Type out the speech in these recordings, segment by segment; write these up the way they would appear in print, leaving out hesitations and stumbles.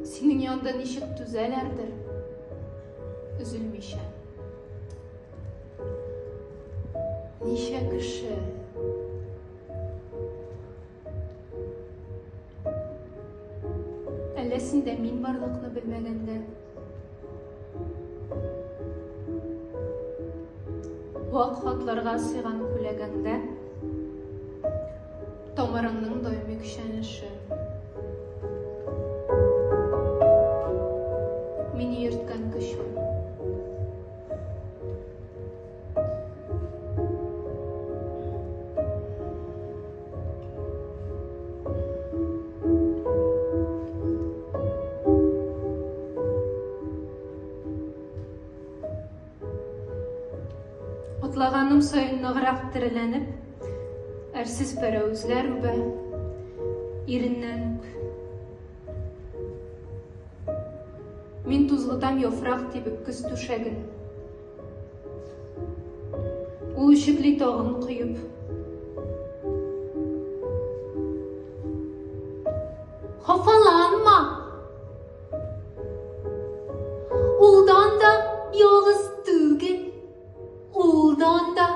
Синең янда ничек түзәләрдер, өзелмичә. Ничә кеше Әллә синдә мин барлыкны белмәгәндә? Вак хатларга сыйган күләгәңдә Тамырыңның даими көчәнеше. Мине йөрткән көч ул. Атлаганым саен ныграк тереләнеп, әрсез пәрәвезләр үбә, иреннән үк. Мин тузгытам яфрак тибеп көз түшәген. Ул үчекли тагын коеп. Хафаланма! Улдан да ялгыз түгел, улдан да.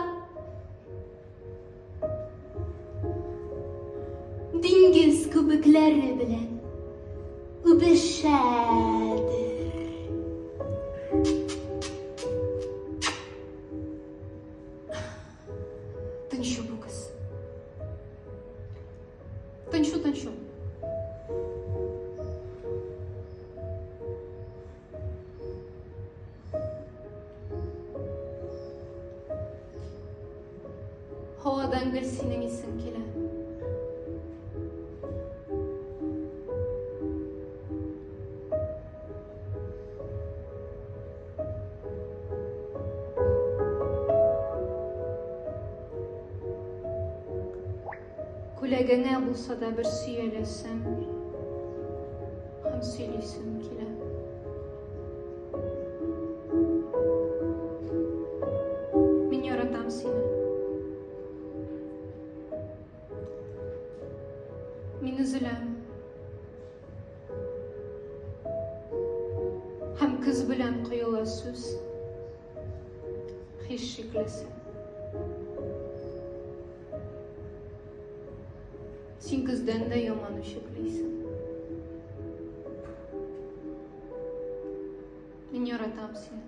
Диңгез күбекләре белән үбешәдер. Тынчу бу кыз. Тынчу, тынчу. Һавадан гел синең исең килә. Күләгәңә булса да бер сөяләсем һәм сөйлисем килә. Мин яратам сине. Мин өзеләм. Һәм көз белән коела сүз. Һич шиклесе. Син көздән дә яман үчеклисең. Мин яратам сине.